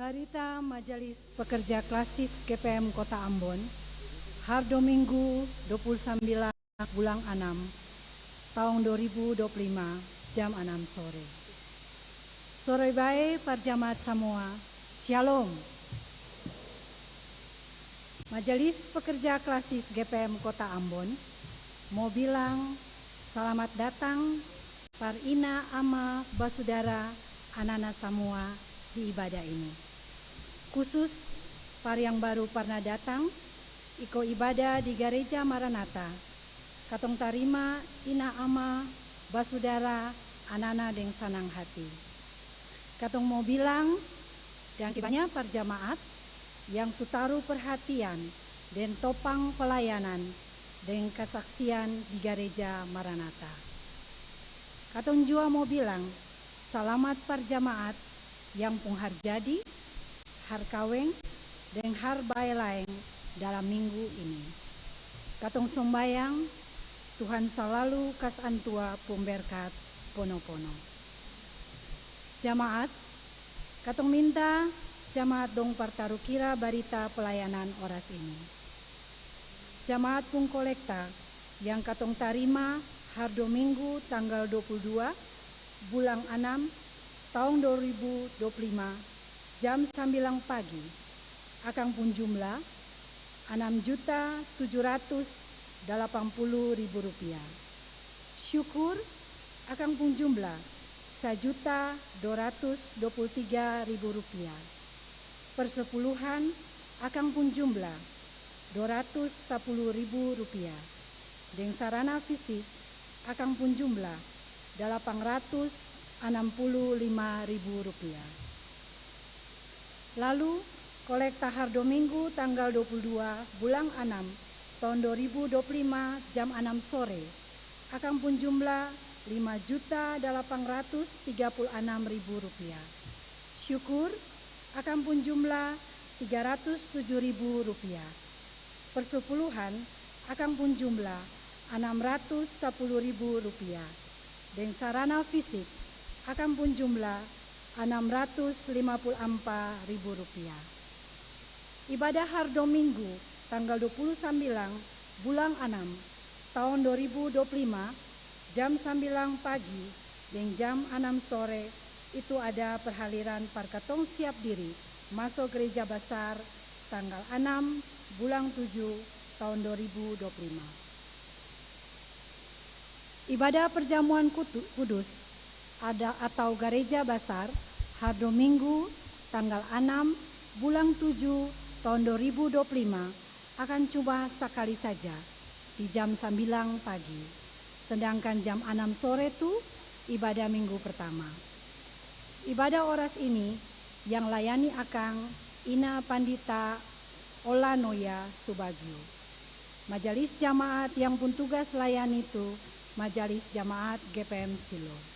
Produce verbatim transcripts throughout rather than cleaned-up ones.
Barita Majelis Pekerja Klasis G P M Kota Ambon, Hardo Minggu, dua puluh sambilang bulang anam, taong dua ribu dua puluh lima, jam anam sore. Sore bae par jamaat samua, Syalom. Majelis Pekerja Klasis G P M Kota Ambon mo bilang salamat datang par ina, ama, basudara, anana samua di ibadah ini. Khusus par yang baru parna datang iko ibadah di Gareja Maranatha, katong tarima ina, ama, basudara, anana deng sanang hati. Katong mo bilang, dangke banya par jamaat yang su taru perhatian deng topang pelayanan deng kasaksian di Gareja Maranatha. Katong jua mo bilang salamat par jamaat yang pung har jadi, har kaweng, deng har bae laeng dalam minggu ini. Katong sombayang, Tuhan salalu kas antua pung berkat pono-pono. Jamaat, katong minta jamaat dong par tarukira barita pelayanan oras ini. Jamaat pung kolekta yang katong tarima hardo Minggu tanggal dua puluh dua bulang anam taong dua ribu dua puluh lima jam sambilang pagi, akang pung jumlah anam juta tujuh ratus dalapan puluh ribu rupiah. Syukur, akang pung jumlah sajuta dua ratus dua puluh tiga ribu rupiah. Persepuluhan, akang pung jumlah dua ratus sapuluh ribu rupiah. Deng sarana fisik, akang pung jumlah dalapan ratus anam puluh lima ribu rupiah. Lalu, kolekta hardo Minggu tanggal dua puluh dua bulang anam taong dua ribu dua puluh lima jam anam sore, akang pung jumlah lima juta dalapan ratus tiga puluh anam ribu rupiah. Syukur, akang pung jumlah tiga ratus tujuh ribu rupiah. Persepuluhan, akang pung jumlah anam ratus sapuluh ribu rupiah. Deng sarana fisik, akang pung jumlah anam ratus lima puluh ampa ribu rupiah. Ibadah hardo Minggu tanggal dua puluh sambilang bulang anam taong dua ribu dua puluh lima, jam sambilang pagi deng jam anam sore, itu ada perhaliran par katong siap diri maso Gereja Basar tanggal anam bulang tujuh taong dua ribu dua puluh lima. Ibadah perjamuan kutu-, kudus ada atau gareja basar hardo Minggu tanggal anam bulang tujuh taong dua ribu dua puluh lima akan cuma sakali saja di jam sambilang pagi, sedangkan jam anam sore tu ibadah Minggu pertama. Ibadah oras ini yang layani akang Ina Pandita Olanoya Subagio. Majalis jamaat yang pung tugas layani tu Majalis Jamaat G P M Silo.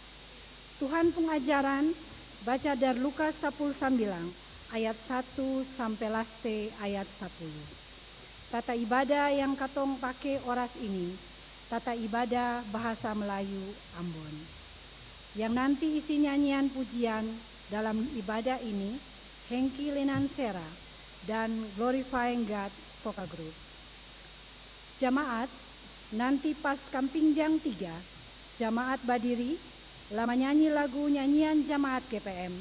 Tuhan pung ajaran baca dari Lukas sapuluh sambilang ayat satu sampe laste ayat sapuluh. Tata ibadah yang katong pake oras ini, tata ibadah bahasa Melayu Ambon. Yang nanti isi nyanyian pujian dalam ibadah ini, Hengki Linansera dan Glorifying God Vocal Group. Jamaat, nanti pas kamping jang tiga, jamaat badiri, la manyanyi lagu nyanyian jamaat G P M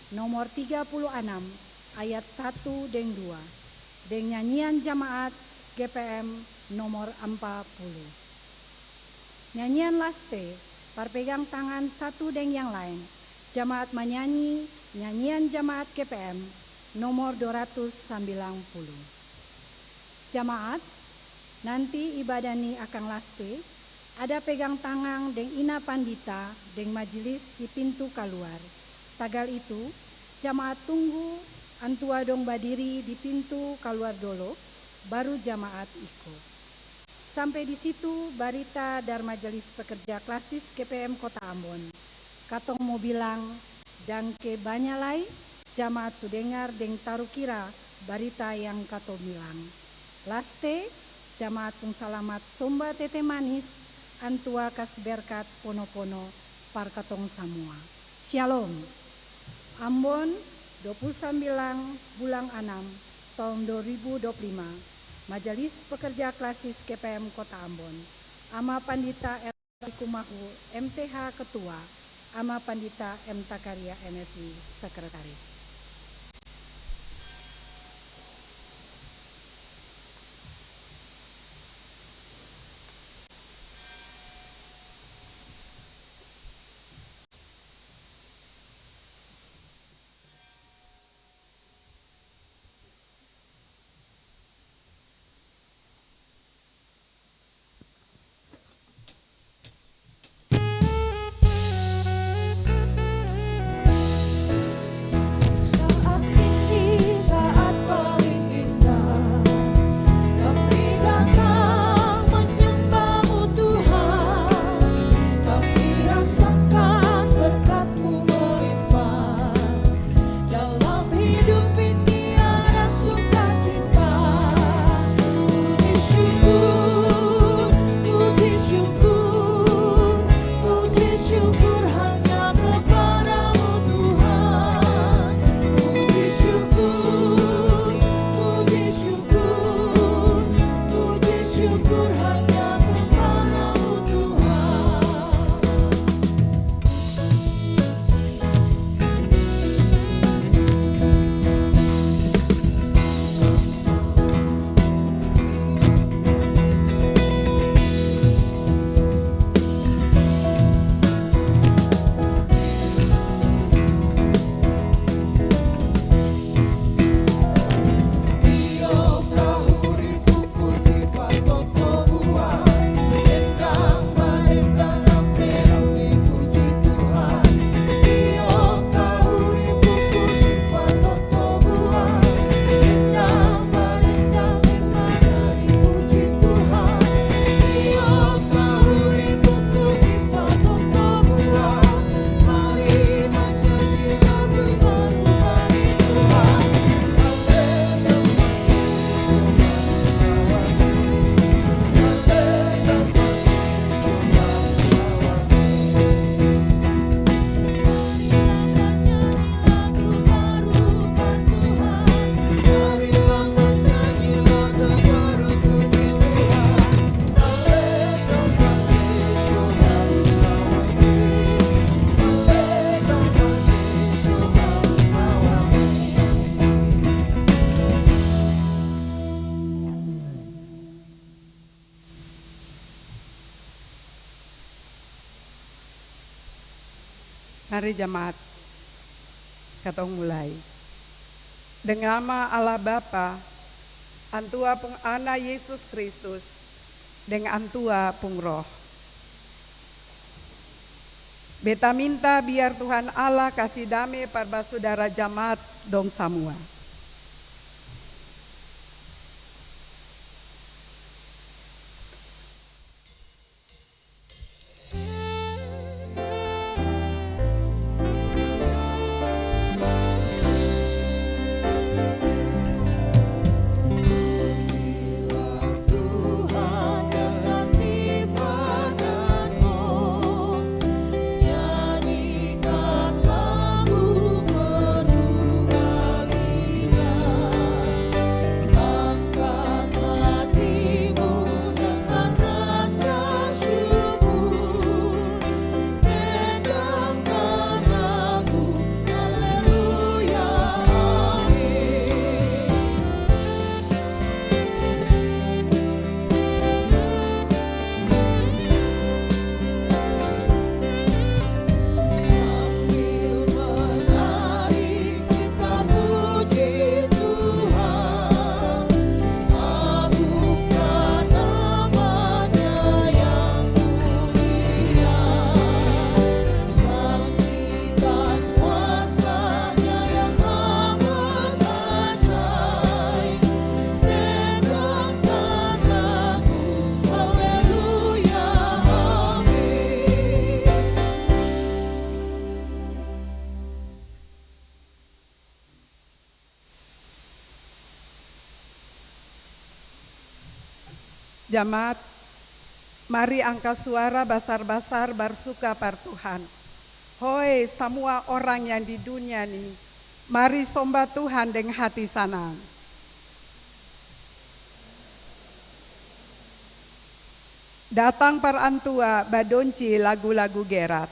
nomor tiga puluh anam ayat satu deng dua, deng nyanyian jamaat G P M nomor ampa puluh. Nyanyian laste, par pegang tangan satu deng yang laeng, jamaat manyanyi nyanyian jamaat G P M nomor dua ratus sambilang puluh. Jamaat, nanti ibadah ni akang laste, ada pegang tangang deng ina pandita deng majelis di pintu kaluar. Tagal itu, jamaat tunggu antua dong badiri di pintu kaluar dolo, baru jamaat iko. Sampe di situ barita dari Majelis Pekerja Klasis G P M Kota Ambon. Katong mo bilang, dangke banya lai, jamaat su dengar deng tarukira barita yang katong bilang. Laste, jamaat pung salamat somba tete manis, antua kas berkat pono-pono par katong samua. Syalom. Ambon, dua puluh sambilang bulan anam, tahun dua ribu dua puluh lima, Majelis Pekerja Klasis K P M Kota Ambon, Ama Pandita L. Kumahu, M T H, Ketua, Ama Pandita M. Takaria, M Si, Sekretaris. Saat ini saat paling indah, kami datang menyembah-Mu Tuhan, kami rasakan berkat-Mu melimpah. Dalam hidup ini ada sukacita. Puji syukur, puji syukur, puji syukur hanya kepada-Mu Tuhan. Puji syukur, puji syukur, puji syukur hanya kepada-Mu Tuhan. Mari jemaat, katong mulai. Deng nama Allah Bapa, Antua pung Ana Yesus Kristus, deng Antua pung Roh. Beta minta biar Tuhan Allah kasi dame par basudara jemaat dong samua. Nyanyikan lagu baru baginya, angkat hatimu dengan rasa syukur, dendangkan lagu haleluya, amin. Sambil menari kita puji Tuhan, agungkan nama-Nya yang mulia. Saksikan kuasa-Nya yang amat ajaib. Dendangkan lagu haleluya, amin. Jamaat, mari angka suara basar-basar barsuka par Tuhan. Hoe, samua orang yang di dunia ni, Mari somba Tuhan deng hati sanang. Datang par antua badonci lagu-lagu gerat.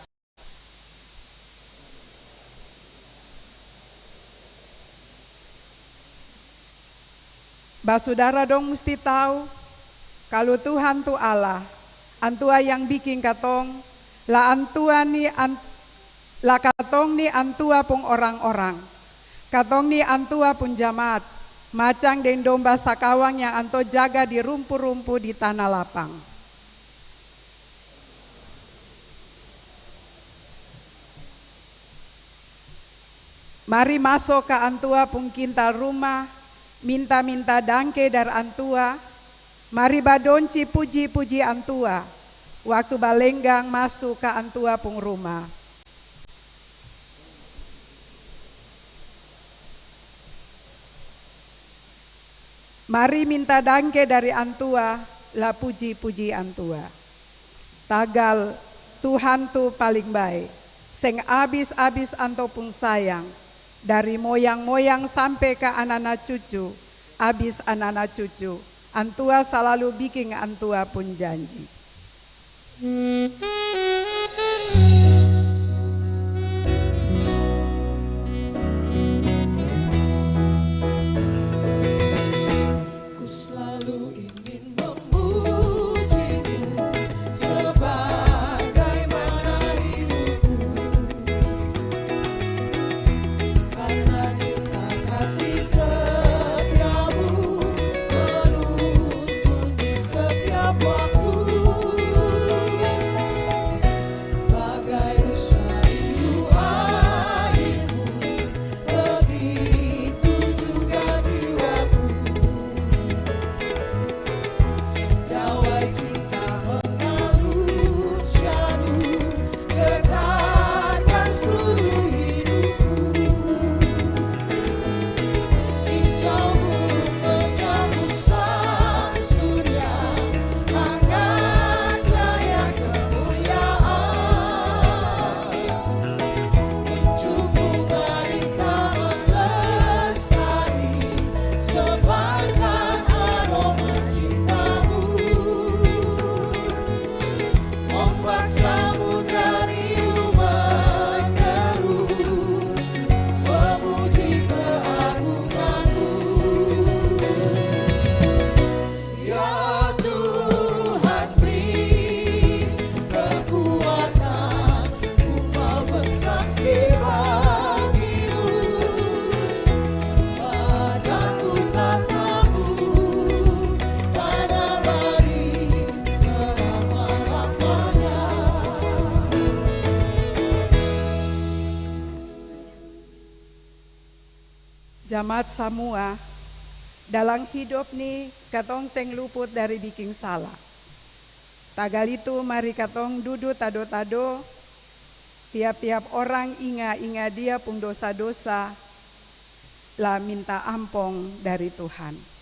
Basudara dong musti tau, kalu Tuhan tu Allah, antua yang biking katong, la antua ni an-, la katong ni antua pung orang-orang. Katong ni antua pung jamaat, macang deng domba sakawang yang antua jaga di rumpu-rumpu di tana lapang. Mari maso ka antua pung kintal ruma, minta-minta dangke dari antua, mari badonci puji-puji antua, waktu balenggang maso ka antua pung ruma. Mari minta dangke dari antua, la puji-puji antua. Tagal Tuhan tu paling bae, seng abis-abis antua pung sayang, dari moyang-moyang sampe ka anana cucu, abis anana cucu, antua salalu biking antua pung janji. Ku selalu ingin memujimu sebagaimana hidupku. Karena cinta kasih setiamu menuntun di setiap waktu. Bagai rusa rindu airmu, begitu juga jiwaku. Dawai cinta mengalir syahdu, getarkan seluruh hidupku. Kicau burung menyambut sang surya, angkat cahaya kemuliaan. Rindu bunga di taman lestari, sebarkan aroma cintamu. Ombak samudra riuh menderu, memuji keagunganmu. Ya Tuhan, beri kekuatan, ku mau bersaksi bagimu. Badanku tatamu, tanah bari selama-lamanya. Jamaat samua, dalam hidop ni katong seng luput dari biking sala. Tagal itu, mari katong dudu tado-tado, tiap-tiap orang inga-inga dia pung dosa-dosa, la minta ampong dari Tuhan.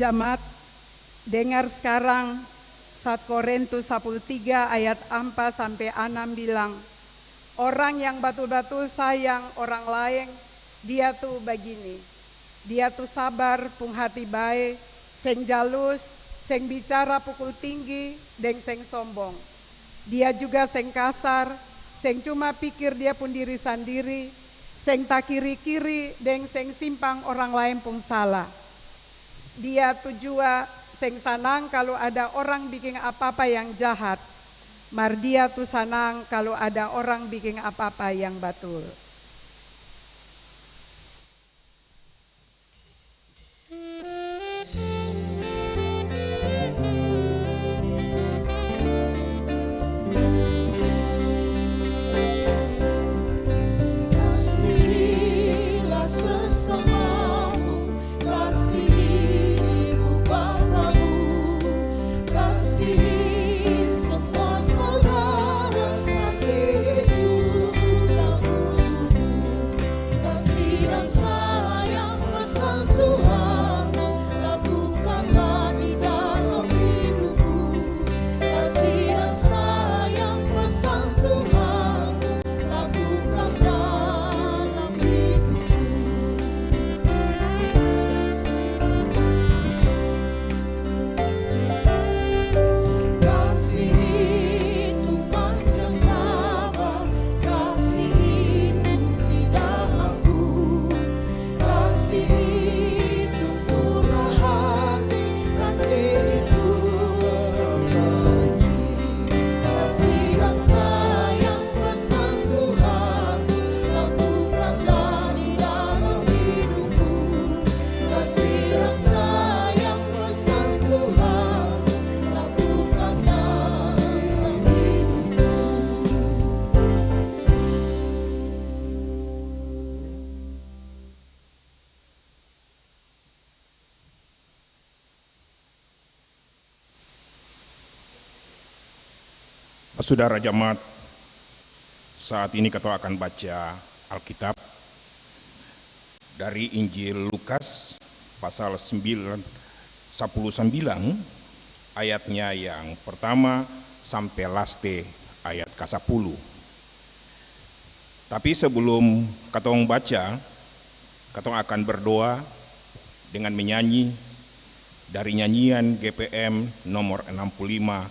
Jemaat, dengar skarang, satu Korintus sapuluh tiga ayat ampa sampe anam bilang, orang yang batul-batul sayang orang laeng, dia tu bagini, dia tu sabar, pung hati bae, seng jalus, seng bicara pukul tinggi, deng seng sombong. Dia juga seng kasar, seng cuma pikir dia pung diri sandiri, seng takiri-kiri, deng seng simpang orang laeng pung sala. Dia tu jua seng sanang kalu ada orang biking apa-apa yang jahat, mar dia tu sanang kalu ada orang biking apa-apa yang batul. Kasihilah sesamamu, kasihi ibu bapamu, kasihi semua saudara, kasihi juga musuhmu. Kasih dan sayang pesan Tuhan, lakukanlah di dalam hidupku. Kasih dan sayang pesan Tuhan, lakukan dalam hidupku. Kasih itu panjang sabar, kasih itu tidak angkuh, kasih itu murah hati, kasih itu tak benci. Kasih dan sayang pesan Tuhan, lakukanlah di dalam hidupku. Kasih dan sayang pesan Tuhan, lakukan dalam hidupku. Basudara jemaat, saat ini katong akan baca Alkitab dari Injil Lukas pasal sembilan, sapuluh sambilan, ayatnya yang pertama sampe laste ayat kasapuluh. Tapi sebelum katong baca, katong akan berdoa dengan menyanyi dari nyanyian G P M nomor enam puluh lima,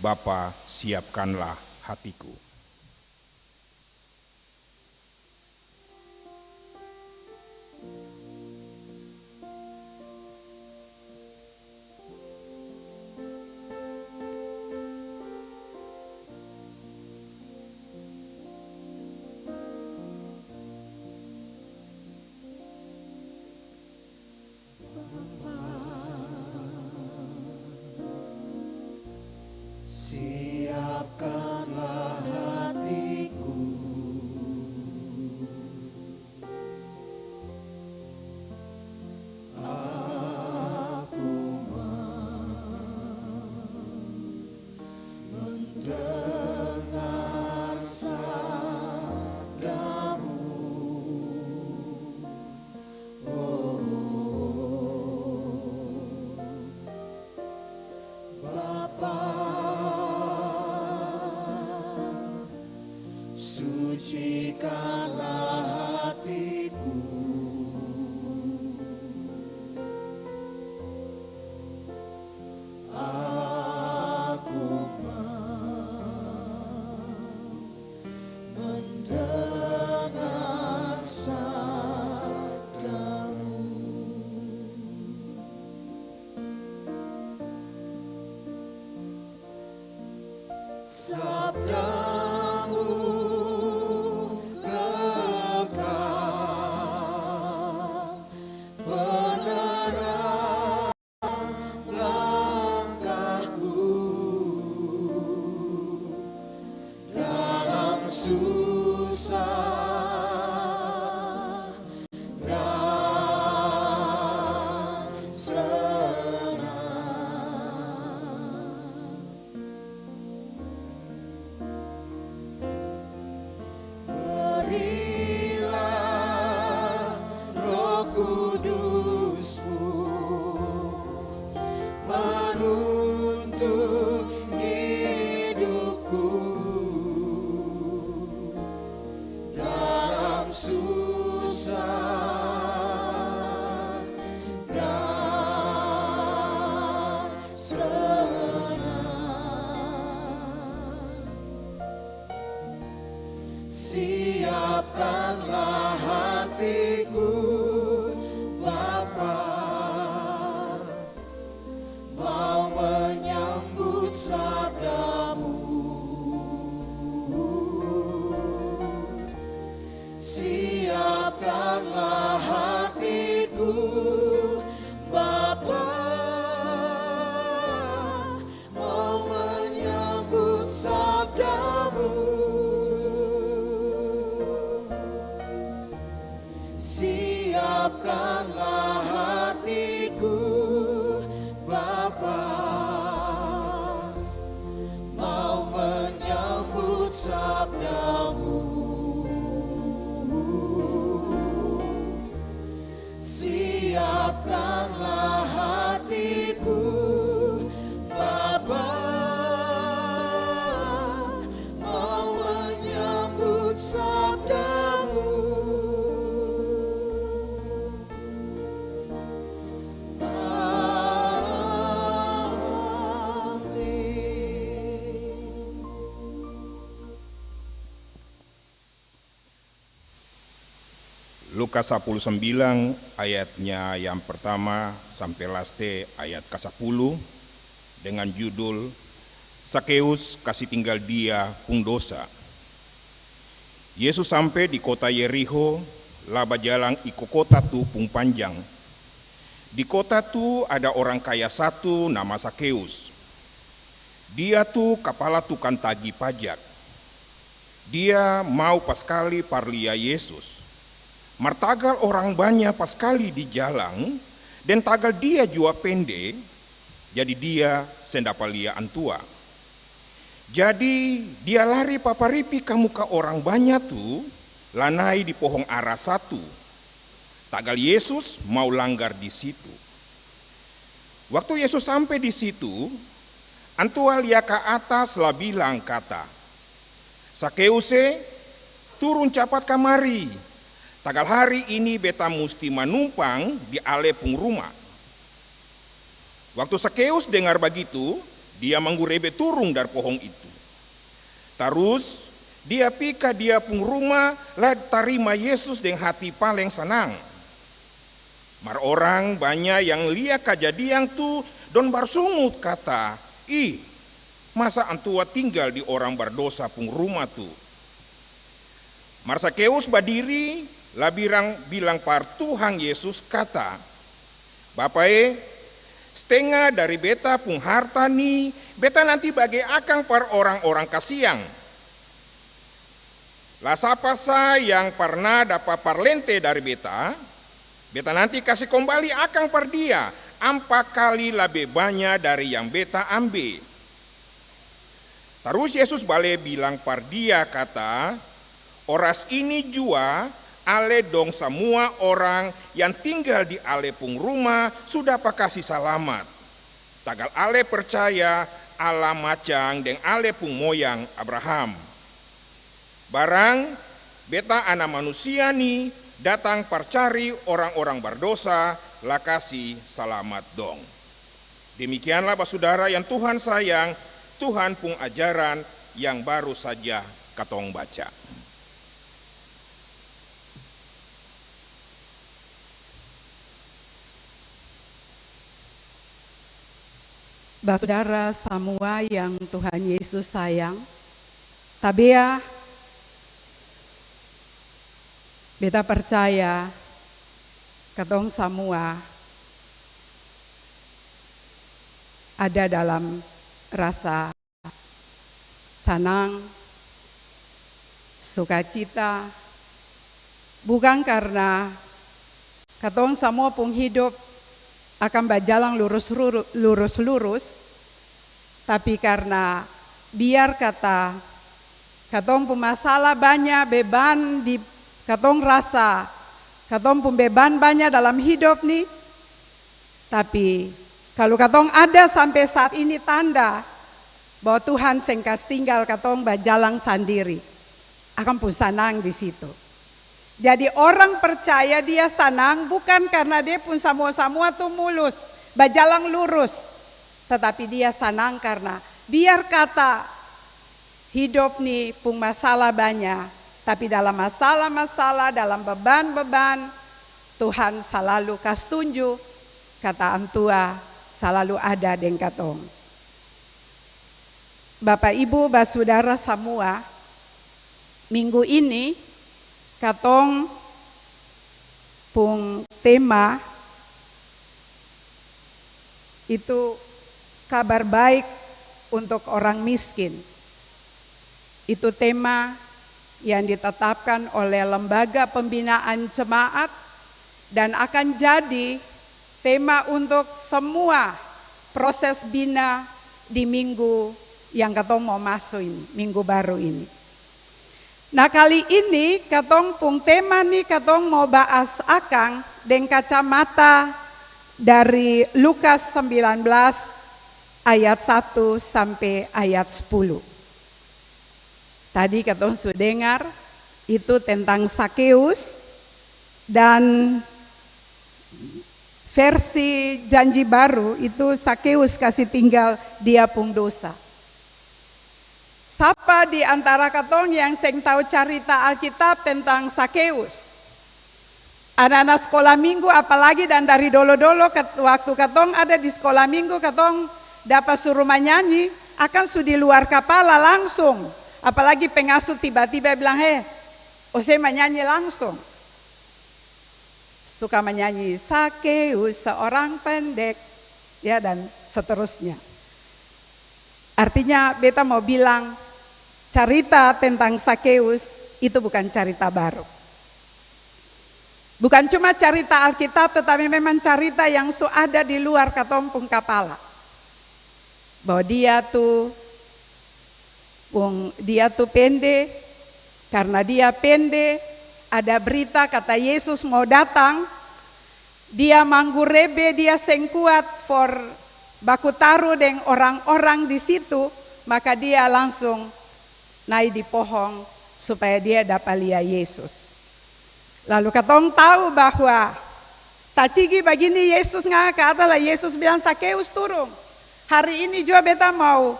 Bapa, Siapkanlah Hatiku. Bapa, siapkanlah hatiku. Aku mau mendengar sabdamu. Oh, Bapa, sucikanlah hatiku. Aku mau mendengar sabdamu. Sabdamu kekal, penerang langkahku dalam susah dan senang. Lukas sapuluh sambilang ayatnya yang pertama sampe laste ayat kasapuluh dengan judul Sakeus Kasi Tinggal Dia Pung Dosa. Yesus sampe di kota Yerikho, la bajalang iko kota tu pung panjang. Di kota tu ada orang kaya satu nama Sakeus. Dia tu kapala tukang tagi pajak. Dia mau paskali par lia Yesus. Mar tagal orang banya paskali di jalang, deng tagal dia jua pende, jadi dia seng dapa lia antua. Jadi dia lari paparipi ka muka orang banya tu, lanai di pohong ara satu. Tagal Yesus mau langgar di situ. Waktu Yesus sampe di situ, antua lia ka atas la bilang kata, "Sakeus e, turung capat kamari, tagal hari ini beta musti manumpang di ale pung ruma." Waktu Sakeus dengar bagitu, dia manggurebe turung dari pohong itu. Tarus, dia pi ka dia pung ruma la tarima Yesus deng hati paleng sanang. Mar orang banya yang lia kajadian tu dong barsungut kata, "Ih, masa antua tinggal di orang bardosa pung ruma tu?" Mar Sakeus badiri, la birang bilang par Tuhan Yesus kata, "Bapa e, stenga dari beta pung harta ni beta nanti bage akang par orang-orang kasiang. La sapa sa yang parna dapa parlente dari beta, beta nanti kasi kombali akang par dia ampa kali labe banya dari yang beta ambe." Tarus Yesus bale bilang par dia kata, "Oras ini jua ale dong samua orang yang tinggal di ale pung ruma su dapa kasi salamat. Tagal ale percaya Allah macang deng ale pung moyang Abraham. Barang Beta Ana Manusia ni datang par cari orang-orang bardosa la kasi salamat dong." Demikianlah, basudara yang Tuhan sayang, Tuhan pung ajaran yang baru saja katong baca. Basudara samua yang Tuhan Yesus sayang, tabea beta parcaya katong samua ada dalam rasa sanang, sukacita, bukang karna katong samua pung hidop akang bajalang lurus-luru-, lurus-lurus, tapi karna biar kata katong pung masalah banya, beban di katong rasa, katong pung beban banya dalam hidop ni, tapi kalu katong ada sampe saat ini, tanda bahwa Tuhan seng kas tinggal katong bajalang sandiri. Akang pung sanang di situ. Jadi, orang percaya dia sanang bukan karna dia pung samua-samua tu mulus, bajalang lurus, tetapi dia sanang karna biar kata hidop ni pung masalah banya, tapi dalam masalah-masalah, dalam beban-beban, Tuhan salalu kas tunju, kata antua salalu ada deng katong. Bapa, Ibu, basudara samua, minggu ini katong pung tema itu kabar baik untuk orang miskin. Itu tema yang ditetapkan oleh Lembaga Pembinaan Jemaat dan akan jadi tema untuk semua proses bina di minggu yang katong mo maso ini, minggu baru ini. Nah, kali ini katong pung tema ni katong mo bahas akang deng kacamata dari Lukas sembilan belas ayat satu sampe ayat sepuluh. Tadi katong su dengar itu tentang Sakeus, dan versi Janji Baru itu Sakeus kasi tinggal dia pung dosa. Sapa di antara katong yang seng tau carita Alkitab tentang Sakeus? Ana-ana skola minggu, apalagi dan dari dolo-dolo kat-, waktu katong ada di skola minggu, katong dapa suru manyanyi, akang su di luar kapala langsung. Apalagi pengasuh tiba-tiba bilang, "He, ose manyanyi langsung." Suka manyanyi, "Sakeus seorang pendek," ya, dan seterusnya. Artinya, beta mau bilang, carita tentang Sakeus itu bukan carita baru. Bukan cuma carita Alkitab, tetapi memang carita yang su ada di luar katong pung kapala. Bahwa dia tu pung, dia tu pende, karna dia pende, ada berita kata Yesus mo datang, dia manggurebe, dia seng kuat for baku taru deng orang-orang di situ, maka dia langsung nai di pohong supaya dia dapa lia Yesus. Lalu katong tau bahwa tacigi bagini, Yesus nganga ka atas, la Yesus bilang, "Sakeus, turung. Hari ini jua beta mau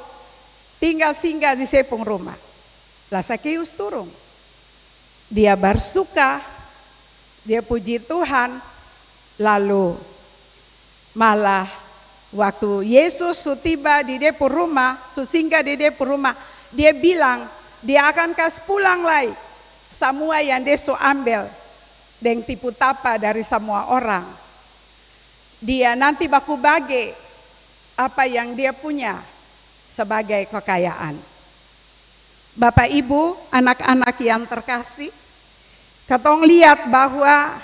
tinggal singgah di se pung ruma." La Sakeus turung. Dia barsuka, dia puji Tuhan, lalu malah waktu Yesus su tiba di dia pung ruma, su singgah di dia pung ruma, dia bilang, dia akan kas pulang lai samua yang dia su ambel deng tipu tapa dari samua orang. Dia nanti baku bage apa yang dia punya sebagai kekayaan. Bapak, Ibu, anak-anak yang terkasih, katong lihat bahwa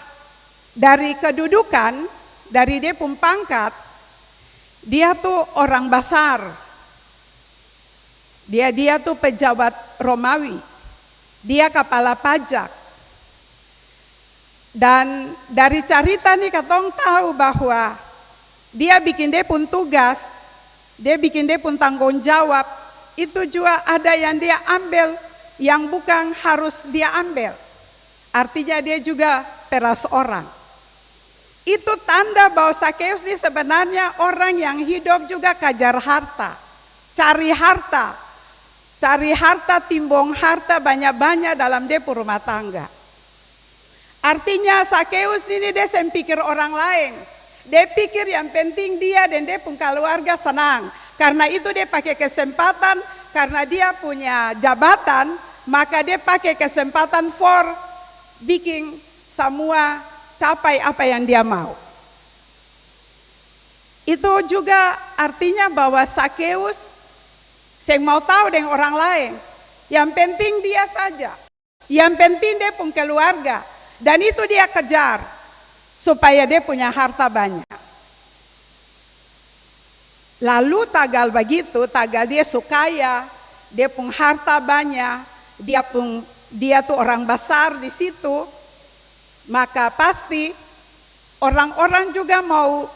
dari kedudukan, dari dia pung pangkat, dia tu orang basar. Dia, dia tu pejabat Romawi. Dia kapala pajak. Dan dari carita ni katong tau bahwa dia biking dia pung tugas, dia biking dia pung tanggong jawab, itu jua ada yang dia ambel yang bukang harus dia ambel. Artinya dia juga peras orang. Itu tanda bahwa Sakeus ni sebenarnya orang yang hidop juga kajar harta, cari harta, cari harta, timbong harta banya-banya dalam dia pung rumah tangga. Artinya, Sakeus ini dia seng pikir orang laeng. Dia pikir yang penting dia deng dia pung kaluarga sanang. Karna itu dia pake kesempatan, karna dia punya jabatan, maka dia pake kesempatan for biking samua capai apa yang dia mau. Itu juga artinya bahwa Sakeus seng mau tau deng orang laeng. Yang penting dia saja. Yang penting dia pung keluarga, dan itu dia kejar supaya dia punya harta banya. Lalu tagal bagitu, tagal dia su kaya, dia pung harta banya, dia pung, dia tu orang basar di situ, maka pasti orang-orang juga mau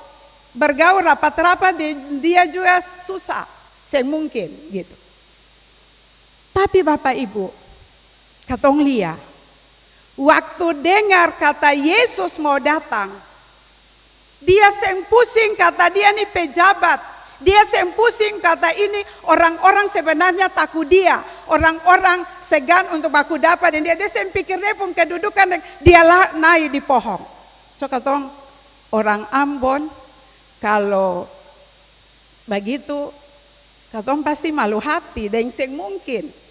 bergaul rapat-rapat deng dia juga susah, seng mungkin gitu. Tapi Bapak Ibu, katong lia, waktu dengar kata Yesus mo datang, dia seng pusing kata dia ni pejabat, dia seng pusing kata ini orang-orang sebenarnya taku dia, orang-orang segan untuk baku dapa deng dia, dia seng pikir dia pung kedudukan deng dia la-, nai di pohong. So katong orang Ambon, kalo bagitu, katong pasti malu hati, deng seng mungkin.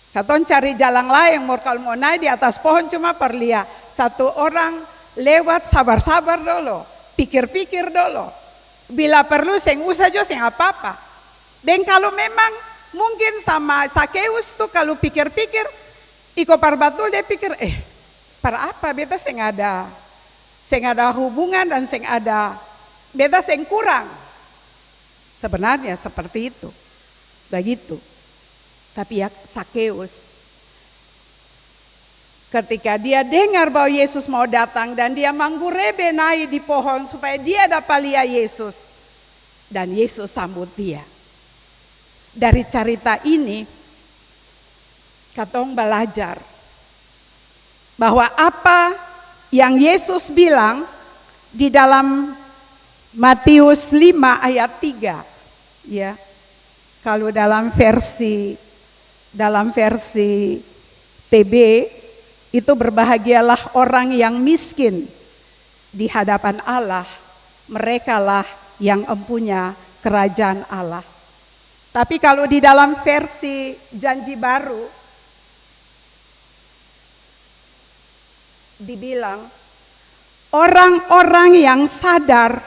Katong cari jalang laeng, mo kalo mo nai di atas pohong cuma par lia satu orang lewat, sabar-sabar dolo, pikir-pikir dolo. Bila perlu seng usa jua seng apa-apa. Deng kalo memang mungkin sama Sakeus tu kalo pikir-pikir, iko par batul dia pikir, "Eh, par apa beta seng ada, seng ada hubungan dan seng ada, beta seng kurang." Sebenarnya seperti itu. Bagitu. Tapi ya, Sakeus, ketika dia dengar bahwa Yesus mau datang dan dia manggurebe nai di pohon supaya dia dapa lia Yesus, dan Yesus sambut dia. Dari carita ini, katong balajar bahwa apa yang Yesus bilang di dalam Matius lima ayat tiga, ya. Kalau dalam versi, dalam versi T B, Itu berbahagialah orang yang miskin di hadapan Allah, merekalah yang empunya kerajaan Allah. Tapi kalau di dalam versi Janji Baru, dibilang, orang-orang yang sadar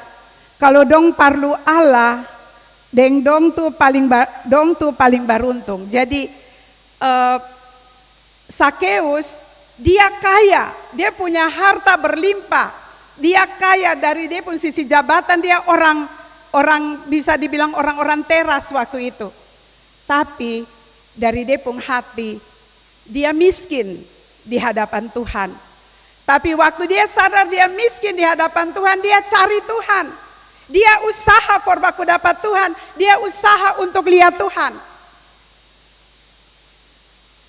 kalo dong parlu Allah, deng dong tu paling ba-, dong tu paling baruntung. Jadi, eh, Sakeus, dia kaya, dia punya harta berlimpah, dia kaya dari dia pung sisi jabatan, dia orang, orang bisa dibilang orang-orang teras waktu itu. Tapi dari dia pung hati, dia miskin di hadapan Tuhan. Tapi waktu dia sadar dia miskin di hadapan Tuhan, dia cari Tuhan. Dia usaha for baku dapa Tuhan, dia usaha untuk lia Tuhan.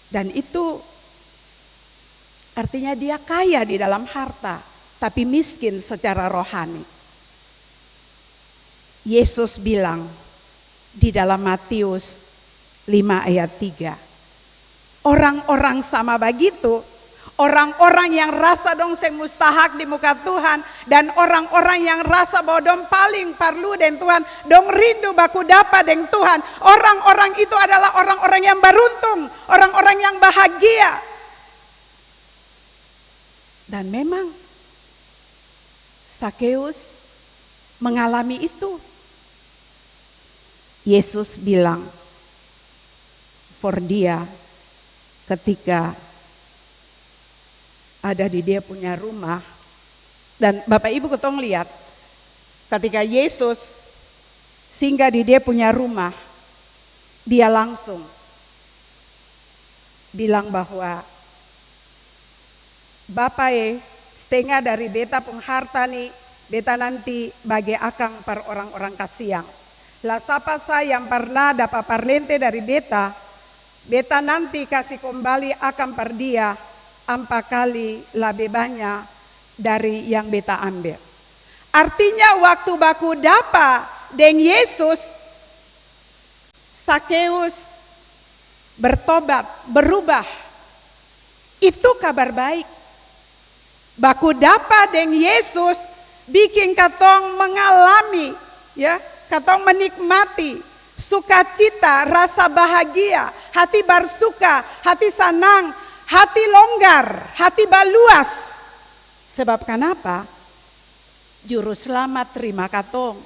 Dan itu artinya dia kaya di dalam harta, tapi miskin secara rohani. Yesus bilang di dalam Matius lima ayat tiga, orang-orang sama bagitu, orang-orang yang rasa dong seng mustahak di muka Tuhan, dan orang-orang yang rasa bahwa dong paling parlu deng Tuhan, dong rindu baku dapa deng Tuhan, orang-orang itu adalah orang-orang yang baruntung, orang-orang yang bahagia. Dan memang Sakeus mengalami itu. Yesus bilang for dia ketika ada di dia punya rumah, dan Bapak Ibu katong lihat, ketika Yesus singgah di dia punya rumah, dia langsung bilang bahwa, "Bapa e, stenga dari beta pung harta ni, beta nanti bage akang par orang-orang kasiang. La sapa sa yang parna dapa parlente dari beta, beta nanti kasi kombali akang par dia ampa kali labe banya dari yang beta ambe." Artinya, waktu baku dapa deng Yesus, Sakeus bertobat, berubah. Itu kabar baik. Baku dapa deng Yesus biking katong mengalami, ya, katong menikmati sukacita, rasa bahagia, hati barsuka, hati sanang, hati longgar, hati baluas. Sebab kanapa? Juruslamat trima katong.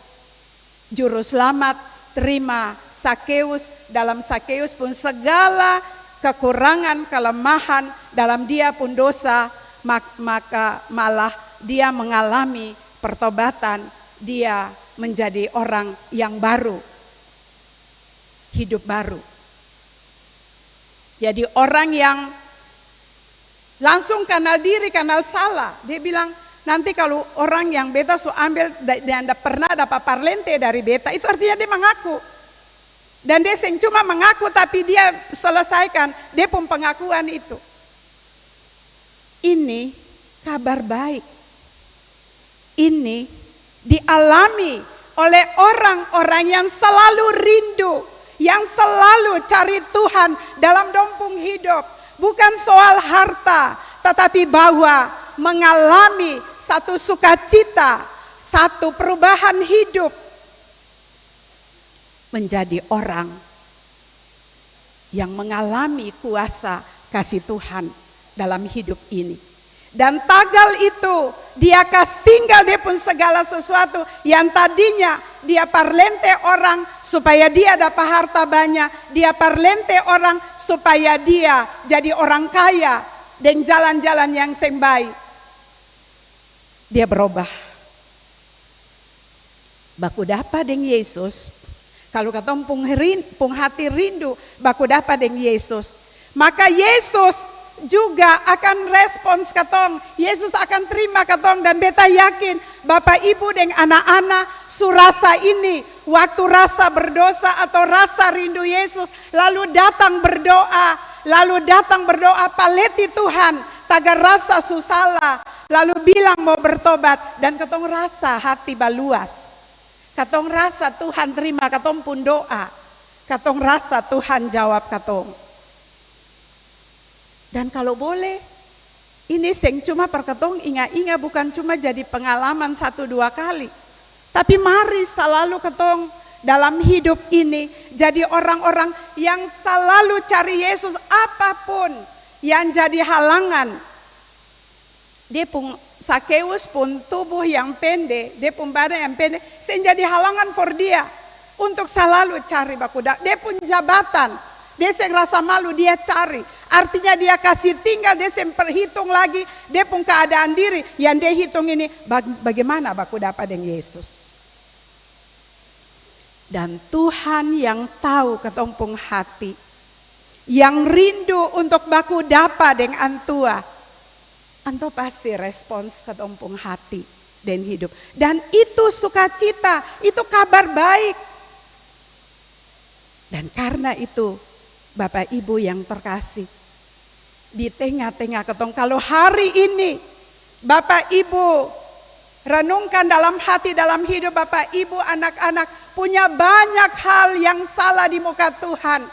Juruslamat trima Sakeus dalam Sakeus pung segala kekurangan, kelemahan, dalam dia pung dosa, mak-, maka malah dia mengalami pertobatan, dia menjadi orang yang baru, hidup baru. Jadi orang yang langsung kanal diri, kanal salah. Dia bilang, "Nanti kalu orang yang beta su ambel da-, deng da pernah dapa parlente dari beta," itu artinya dia mangaku. Dan dia seng cuma mangaku, tapi dia selesaikan dia pung pengakuan itu. Ini kabar baik. Ini dialami oleh orang-orang yang selalu rindu, yang selalu cari Tuhan dalam dong pung hidop. Bukan soal harta, tetapi bahwa mengalami satu sukacita, satu perubahan hidup. Menjadi orang yang mengalami kuasa kasih Tuhan dalam hidup ini. Dan tagal itu, dia kas tinggal dia pung segala sesuatu yang tadinya dia parlente orang supaya dia dapa harta banya, dia parlente orang supaya dia jadi orang kaya deng jalan-jalan yang seng bae. Dia berubah. Baku dapa deng Yesus, kalu katong pung rin-, pung hati rindu baku dapa deng Yesus, maka Yesus juga akan respons katong, Yesus akan trima katong, dan beta yakin Bapa, Ibu, deng ana-ana su rasa ini, waktu rasa berdosa atau rasa rindu Yesus, lalu datang berdoa, lalu datang berdoa, paleti Tuhan, tagal rasa su salah, lalu bilang mo bertobat, dan katong rasa hati baluas. Katong rasa Tuhan trima katong pung doa. Katong rasa Tuhan jawab katong. Dan kalo boleh, Ini seng cuma par katong inga-inga, bukan cuma jadi pengalaman satu dua kali, tapi mari salalu katong dalam hidup ini jadi orang-orang yang salalu cari Yesus, apapun yang jadi halangan. Dia pung, Sakeus pung tubuh yang pende, dia pung badan yang pende, seng jadi halangan for dia untuk salalu cari baku da-, dia pung jabatan, dia seng rasa malu, dia cari. Artinya dia kasi tinggal, dia seng perhitung lagi dia pung keadaan diri. Yang dia hitung ini, bag-, bagaimana baku dapa deng Yesus. Dan Tuhan yang tau katong pung hati, yang rindu untuk baku dapa deng Antua, Antua pasti respons katong pung hati deng hidup. Dan itu sukacita, itu kabar baik. Dan karna itu, Bapa Ibu yang terkasih, di tenga-tenga katong, kalu hari ini Bapa Ibu renungkan dalam hati, dalam hidup Bapa Ibu, anak-anak punya banyak hal yang salah di muka Tuhan,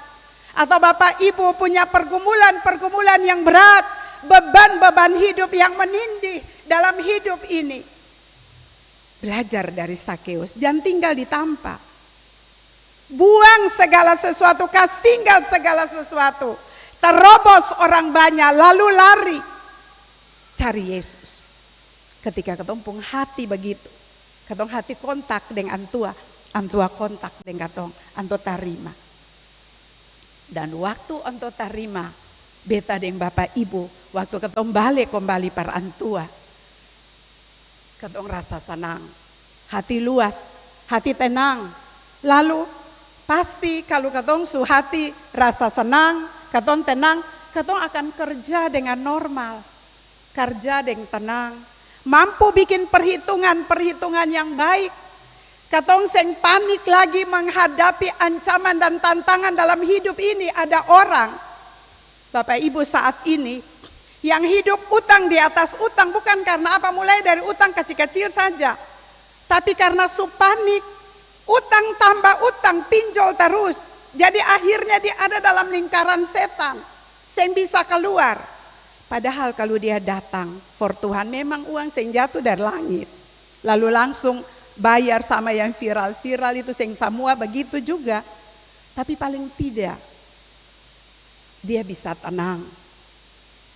atau Bapa Ibu punya pergumulan-pergumulan yang berat, beban-beban hidup yang menindih dalam hidup ini, belajar dari Sakeus, jang tinggal di tampa. Buang segala sesuatu, kastinggal segala sesuatu. Terobos orang banya, lalu lari cari Yesus. Ketika katong pung hati bagitu, katong hati kontak deng Antua, Antua kontak deng katong, Antua tarima. Dan waktu Antua tarima, beta deng Bapa Ibu, waktu katong bale kombali par Antua, katong rasa sanang, hati luas, hati tenang. Lalu, pasti kalu katong su hati rasa sanang, katong tenang, katong akan kerja dengan normal, karja deng tenang, mampu bikin perhitungan-perhitungan yang baik. Katong seng panik lagi menghadapi ancaman dan tantangan dalam hidup ini. Ada orang, Bapak Ibu, saat ini yang hidup utang di atas utang, bukan karna apa, mulai dari utang kacil-kacil saja, tapi karna su panik, utang tambah utang, pinjol tarus. Jadi akhirnya dia ada dalam lingkaran setan, seng bisa kaluar. Padahal kalu dia datang for Tuhan, memang uang seng jatuh dari langit, lalu langsung bayar sama yang viral-viral itu, seng samua bagitu juga. Tapi paling tidak, dia bisa tenang.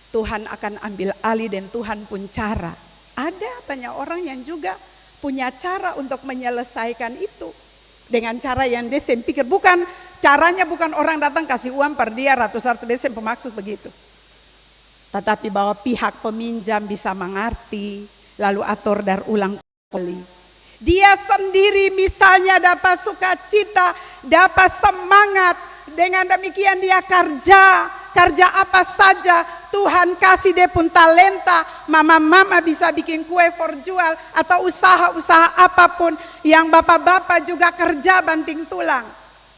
Tuhan akan ambil alih deng Tuhan pung cara. Ada banya orang yang juga punya cara untuk menyelesaikan itu dengan cara yang dia seng pikir. Bukan, caranya bukan orang datang kasi uang par dia ratus-ratus, beta seng pung maksud bagitu. Tatapi bahwa pihak peminjam bisa mangarti, lalu ator dar ulang kembali. Dia sendiri misalnya dapa sukacita, dapa semangat, dengan demikian dia karja, karja apa saja, Tuhan kasi dia pung talenta, mama-mama bisa biking kue for jual, atau usaha-usaha apapun yang bapa-bapa juga karja banting tulang.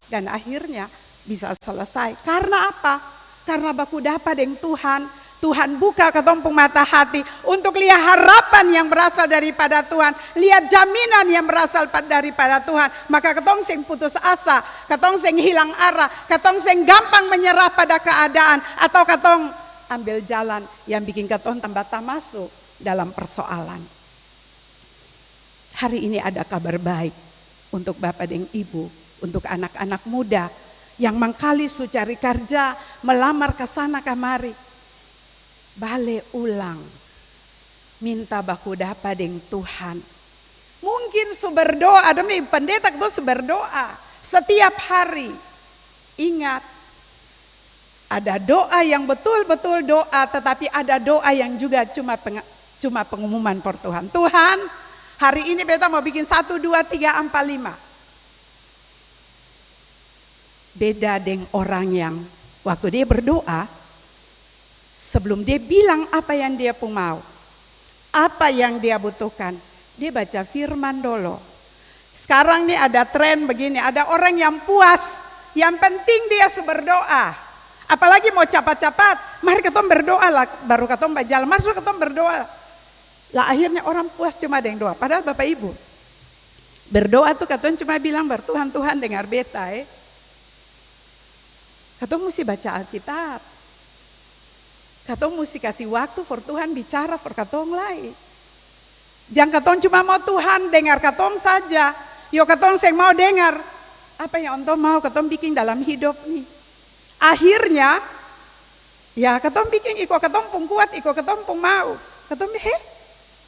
Dan akhirnya bisa selesai. Karna apa? Karna baku dapa deng Tuhan. Tuhan buka katong pung mata hati untuk lia harapan yang berasal daripada Tuhan, lia jaminan yang berasal pa-, daripada Tuhan. Maka katong seng putus asa, katong seng hilang arah, katong seng gampang menyerah pada keadaan, atau katong ambil jalan yang biking katong tambah tamaso dalam persoalan. Hari ini ada kabar baik untuk bapa deng ibu, untuk anak-anak muda yang mangkali su cari karja, melamar kasana kamari. Bale ulang, minta baku dapa deng Tuhan. Mungkin su berdoa, dong ni pendeta katong su berdoa setiap hari. Ingat, ada doa yang betul-betul doa, tetapi ada doa yang juga cuma peng-, cuma pengumuman for Tuhan. Tuhan, hari ini beta mau bikin satu, dua, tiga, ampa, lima. Beda deng orang yang waktu dia berdoa, sebelum dia bilang apa yang dia pung mau, apa yang dia butuhkan, dia baca firman dolo. Skarang ni ada tren begini, ada orang yang puas, yang penting dia su berdoa. Apalagi mo capat-capat, mari katong berdoa lah, baru katong bajalan, mari su katong berdoa. Lah akhirnya orang puas cuma deng doa. Padahal Bapak Ibu, berdoa tu katong cuma bilang, "Bar Tuhan, Tuhan dengar beta e." Katong musti baca Alkitab. Katong musti kasi waktu for Tuhan bicara for katong lai. Jang katong cuma mau Tuhan dengar katong saja. Yo katong seng mau dengar apa yang Tuhan mau katong biking dalam hidop ni. Akhirnya, ya katong biking iko katong pung kuat, iko katong pung mau. Katong bi-, he?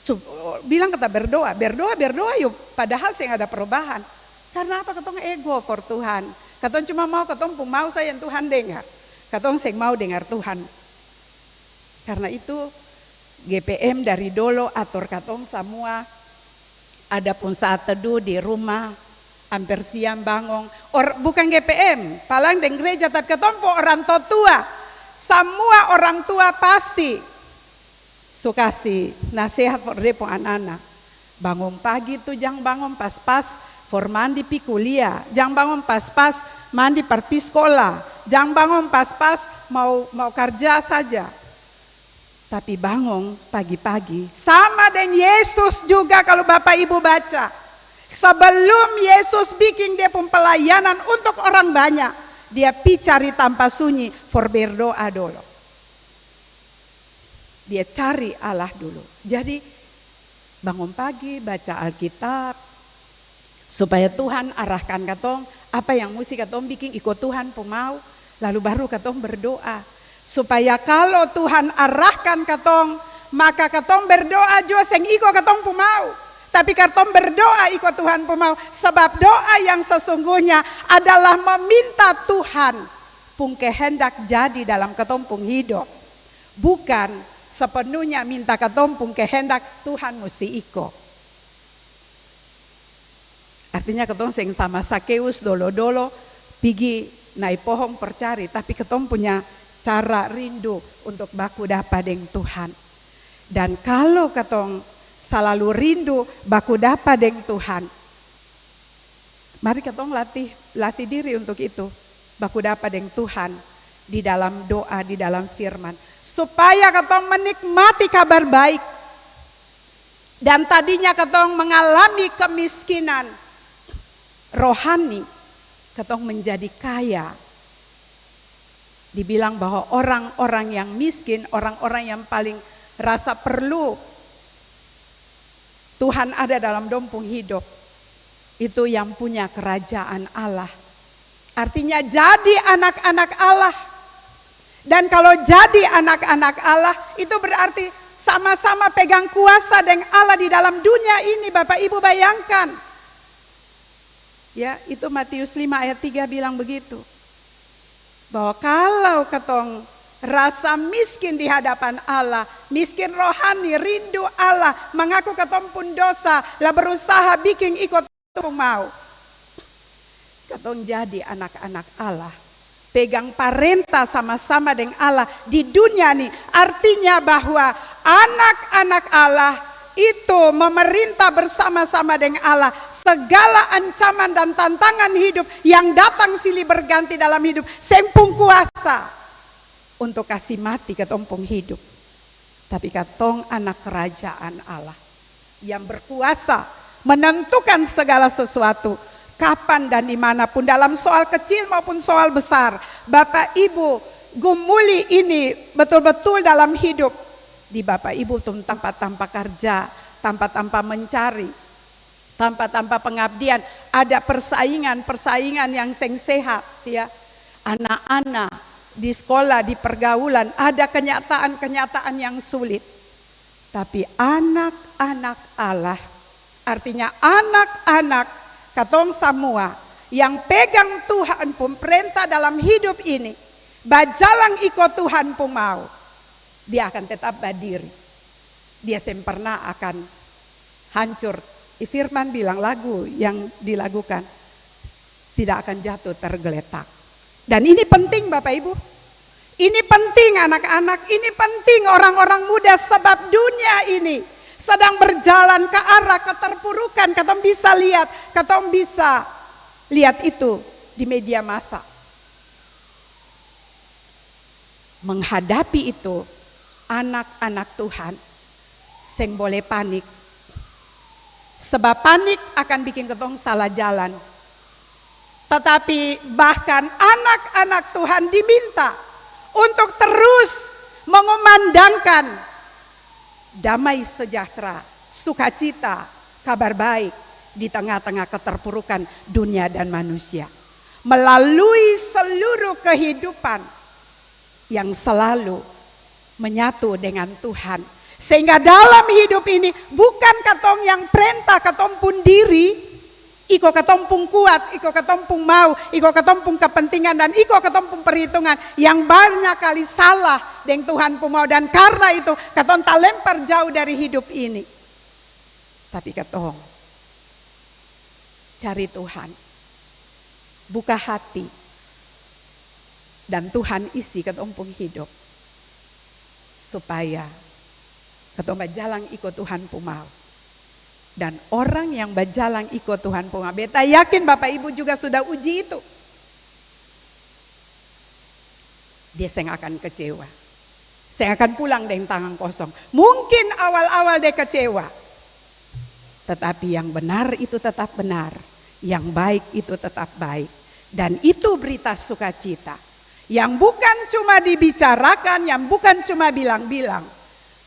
Su-, bilang kata berdoa, berdoa, berdoa yo, padahal seng ada perubahan. Karna apa? Katong ego for Tuhan. Katong cuma mau katong pung mau saja yang Tuhan dengar. Katong seng mau dengar Tuhan. Karna itu, G P M dari dolo ator katong samua ada pung saat teduh di rumah, amper siang bangong. Or-, bukang G P M, palang deng gereja, tapi katong pung orang tua-tua, samua orang tua pasti su kasi nasehat for dia pung ana-ana. Bangun pagi tu jang bangun pas-pas for mandi pi kuliah, jang bangun pas-pas mandi par pi skola, jang bangun pas-pas mau, mau karja saja. Tapi bangun pagi-pagi, sama deng Yesus juga, kalu Bapak Ibu baca, sebelum Yesus biking Dia pung pelayanan untuk orang banyak, Dia pi cari tampa sunyi for berdoa dolo. Dia cari Allah dulu. Jadi, bangun pagi, baca Alkitab, supaya Tuhan arahkan katong, apa yang musti katong biking, iko Tuhan pung mau, lalu baru katong berdoa. Supaya kalo Tuhan arahkan katong, maka katong berdoa jua seng iko katong pung mau, tapi katong berdoa iko Tuhan pung mau. Sebab doa yang sesungguhnya adalah meminta Tuhan pung kehendak jadi dalam katong pung hidop. Bukan sepenuhnya minta katong pung kehendak Tuhan musti iko. Artinya katong seng sama Sakeus dolo-dolo pigi nai pohong par cari, tapi katong punya cara rindu untuk baku dapa deng Tuhan. Dan kalo katong salalu rindu baku dapa deng Tuhan, mari katong latih, latih diri untuk itu, baku dapa deng Tuhan di dalam doa, di dalam firman, supaya katong menikmati kabar baik. Dan tadinya katong mengalami kemiskinan rohani, katong menjadi kaya. Dibilang bahwa orang-orang yang miskin, orang-orang yang paling rasa perlu Tuhan ada dalam dong pung hidop, itu yang punya kerajaan Allah. Artinya, jadi anak-anak Allah. Dan kalo jadi anak-anak Allah, itu berarti sama-sama pegang kuasa deng Allah di dalam dunia ini, Bapak Ibu bayangkan. Ya, itu Matius lima ayat tiga bilang begitu. Bahwa kalau katong rasa miskin di hadapan Allah, miskin rohani, rindu Allah, mangaku katong pung dosa, la berusaha biking iko katong pung mau, katong jadi anak-anak Allah. Pegang parenta sama-sama deng Allah di dunia ni. Artinya bahwa anak-anak Allah itu memerintah bersama-sama deng Allah. Segala ancaman dan tantangan hidup yang datang silih berganti dalam hidup, seng pung kuasa untuk kasi mati katong pung hidup. Tapi katong anak kerajaan Allah yang berkuasa menentukan segala sesuatu, kapan dan dimanapun, dalam soal kecil maupun soal besar. Bapak Ibu gumuli ini betul-betul dalam hidup. Di Bapak Ibu tu tampa-tampa karja, tampa-tampa mencari, tampa-tampa pengabdian, ada persaingan-persaingan yang seng sehat, ya. Anak-anak di sekolah, di pergaulan, ada kenyataan-kenyataan yang sulit. Tapi anak-anak Allah, artinya anak-anak katong samua yang pegang Tuhan pung prenta dalam hidup ini, bajalang iko Tuhan pung mau, dia akan tetap badiri. Dia seng parna akan hancur. I Firman bilang, lagu yang dilagukan, tidak akan jatuh tergeletak. Dan ini penting, Bapak Ibu. Ini penting, anak-anak. Ini penting, orang-orang muda, sebab dunia ini sedang berjalan ke arah keterpurukan. Katong bisa lihat, katong bisa lihat itu di media massa. Menghadapi itu, anak-anak Tuhan seng boleh panik. Sebab panik akan biking katong salah jalan. Tetapi bahkan anak-anak Tuhan diminta untuk terus mengumandangkan damai sejahtera, sukacita, kabar baik di tengah-tengah keterpurukan dunia dan manusia. Melalui seluruh kehidupan yang selalu menyatu dengan Tuhan. Sehingga dalam hidup ini bukan katong yang perintah katong pung diri, iko katong pung kuat, iko katong pung mau, iko katong pung kepentingan, dan iko katong pung perhitungan yang banyak kali salah deng Tuhan pung mau. Dan karna itu katong talempar jauh dari hidup ini. Tapi katong cari Tuhan, buka hati, dan Tuhan isi katong pung hidup, supaya katong bajalang iko Tuhan pung mau. Dan orang yang bajalang iko Tuhan pung mau, beta yakin Bapak Ibu juga sudah uji itu. Dia seng akan kecewa. Seng akan pulang deng tangang kosong. Mungkin awal-awal dia kecewa, tetapi yang benar itu tetap benar, yang baik itu tetap baik. Dan itu berita sukacita yang bukan cuma dibicarakan, yang bukan cuma bilang-bilang,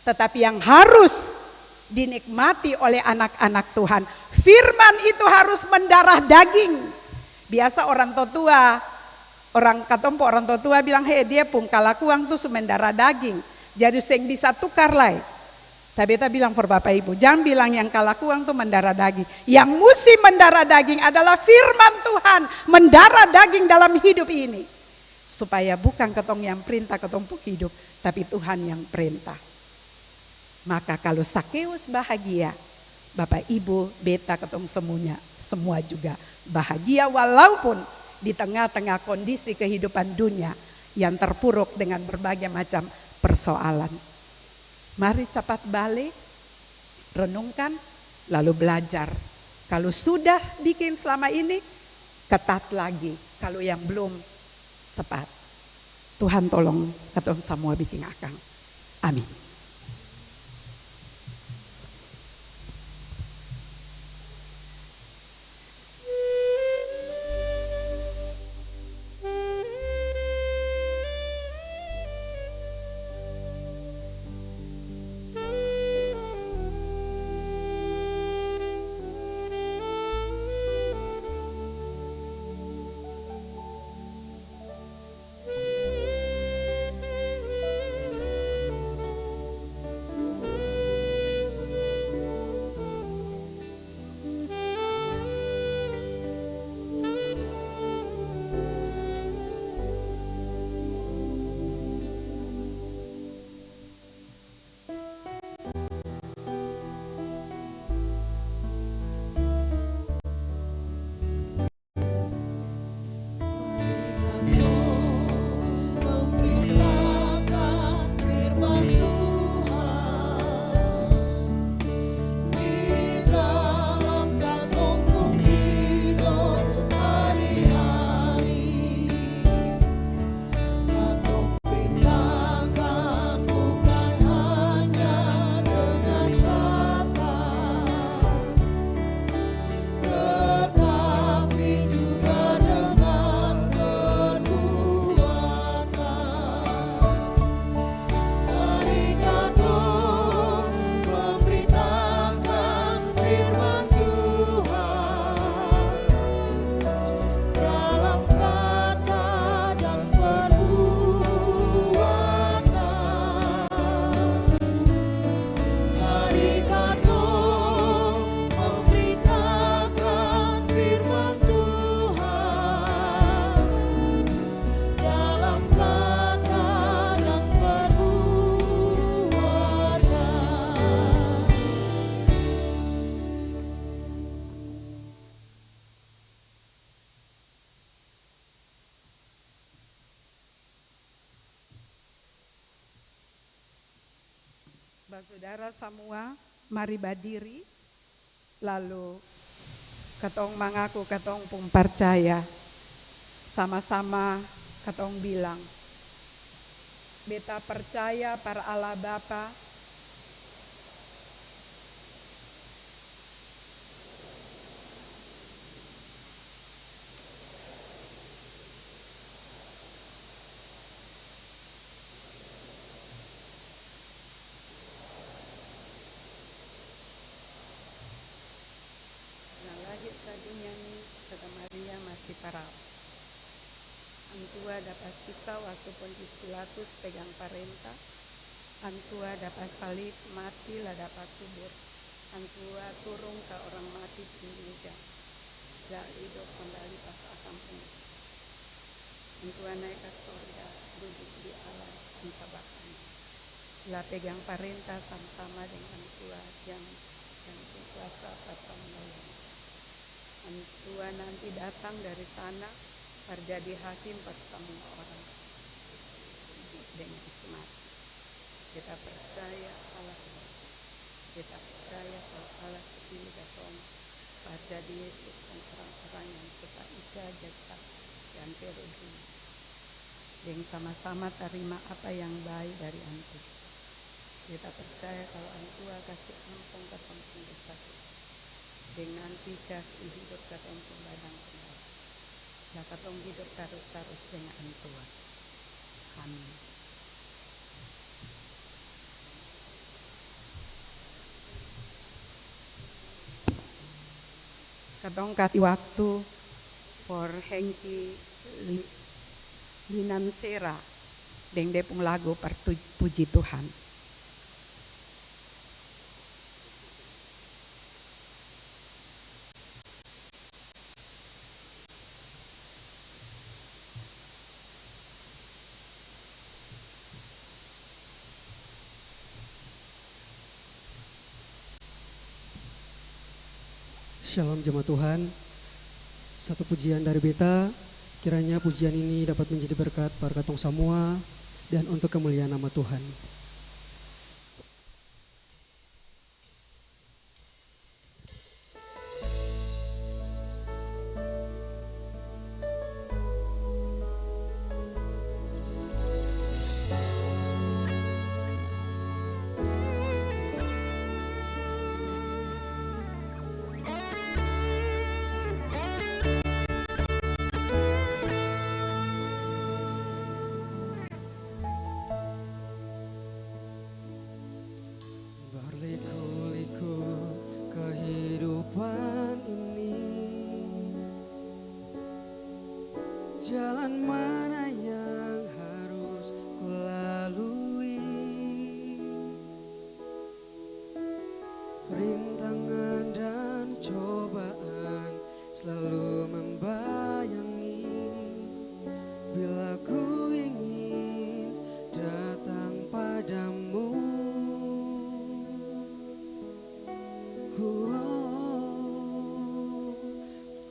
tetapi yang harus dinikmati oleh anak-anak Tuhan. Firman itu harus mendarah daging. Biasa orang tua-tua, orang katong pung orang tua-tua bilang, "He, dia pung kalakuang tu su mendarah daging, jadi seng bisa tukar lai." Tapi beta bilang for Bapak Ibu, jang bilang yang kalakuang tu mendarah daging. Yang musti mendarah daging adalah firman Tuhan mendarah daging dalam hidup ini. Supaya bukang katong yang printah katong pung hidup, tapi Tuhan yang printah. Maka kalu Zakheus bahagia, Bapak Ibu, beta, katong semuanya, semua juga bahagia, walaupun di tengah-tengah kondisi kehidupan dunia yang terpuruk dengan berbagai macam persoalan. Mari capat bale, renungkan, lalu belajar. Kalu sudah biking slama ini, ketat lagi. Kalu yang blum, cepat. Tuhan tolong katong samua biking akang. Amin. Katong perintahkan bukan hanya dengan kata, tetapi juga dengan perbuatan. Mari katong memberitakan firman Tuhan dalam kata dan perbuatan. Mari katong memberitakan firman Tuhan dalam kata dan perbuatan. Basudara samua, mari badiri, lalu katong mangaku katong pung parcaya. Sama-sama katong bilang, "Beta parcaya par Allah Bapa, Antua dapa siksa waktu Pontius Pilatus pegang parenta, antua dapa salib, mati, la dapa kubur, antua turung ka orang mati pung meja, la hidop kembali pas akang pung dosa. Antua nae ka sorga, duduk di Allah pung sabla kanan. La pegang parenta sama-sama deng antua yang, yang pung kuasa par samua orang. Antua nanti datang dari sana par jadi hakim par samua orang, su hidup deng su mati. Beta percaya Allah hidup. Beta percaya kalo Allah su pilih katong par jadi Yesus deng orang-orang yang su paika jadi saksi di antero dunia, deng sama-sama tarima apa yang bae dari antua. Beta percaya kalo antua kasi ampong katong pung dosa-dosa, deng nanti kasi hidop katong pung badan kembali. La katong hidop tarus-tarus deng antua. Amin. Katong kasi waktu for Hengki Li-, Linansera deng dia pung lagu Partu-, Puji Tuhan. Shalom jemaat Tuhan. Satu pujian dari beta, kiranya pujian ini dapat menjadi berkat par katong samua dan untuk kemuliaan nama Tuhan. Berliku-liku kehidupan ini, jalan mana yang harus kulalui? Rintangan dan cobaan selalu membayangi bila ku ingin datang padamu.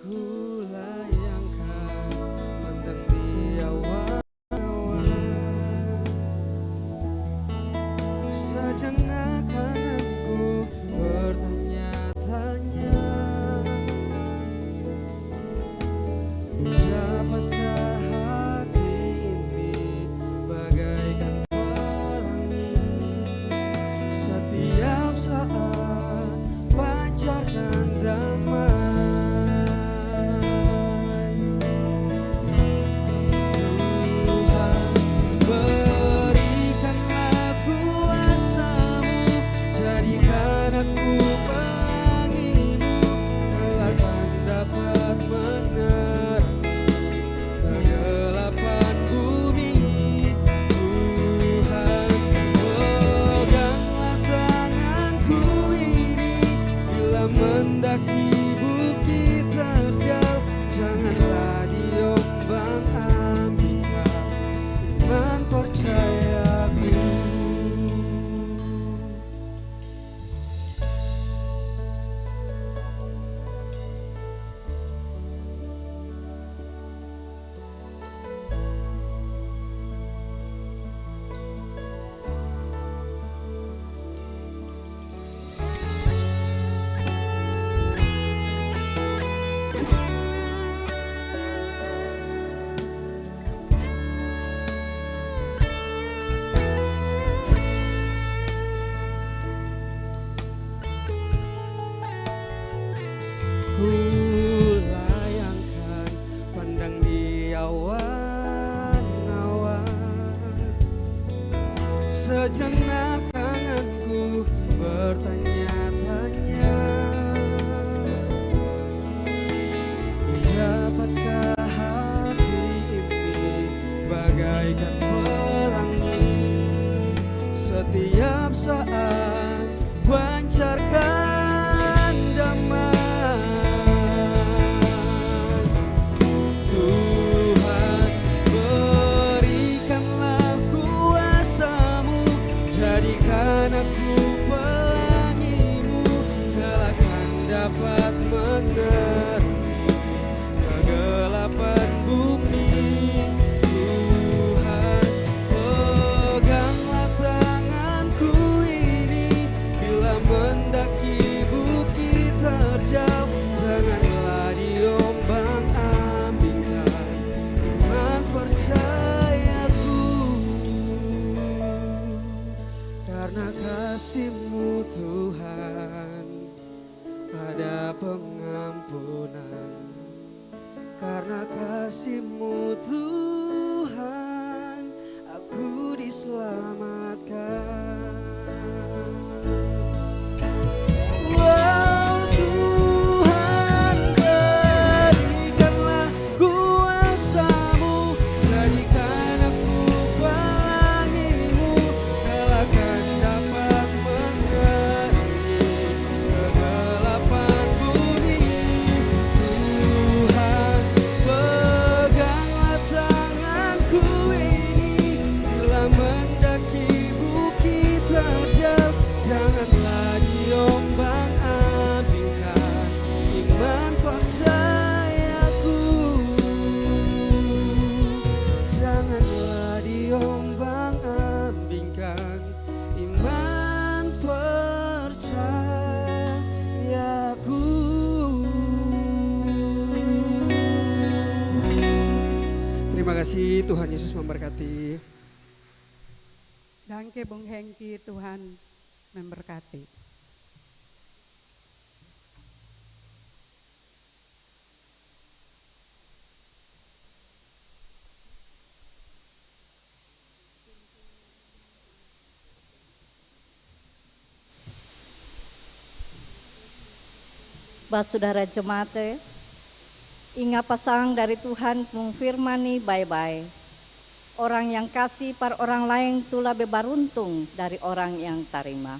Ku layangkan pandang di awan-awan. Sejenak tanganku bertanya-tanya, dapatkah hati ini bagaikan pelangi, setiap saat pancarkan damai. Tuhan, berikanlah kuasa-Mu, jadikan aku pelangi-Mu, kelak dapat menerangi kegelapan bumi. Tuhan, peganglah tanganku ini, bila mendaki bukit terjal, janganlah diombang-ambingkan iman percayaku. Kulayangkan pandang di awan-awan. Sejenak tanganku bertanya-tanya, dapatkah hati ini Kasih-Mu Tuhan, aku diselamatkan. Wow, Tuhan, berikanlah kuasa-Mu, jadikan aku pelangi-Mu, kalahkan dapat mengerangi kegelapan bumi. Tuhan, peganglah tanganku ini, bila mendaki bukit terjal, janganlah diombang-ambingkan iman percayaku. Janganlah diombang-ambingkan iman percayaku. Terima kasih, Tuhan Yesus memberkati. Danke, Bung Hengki, Tuhan memberkati. Basudara jemaat e, inga pasang dari Tuhan pung firman ni bae-bae, "Orang yang kasi par orang laeng tu labe baruntung dari orang yang tarima."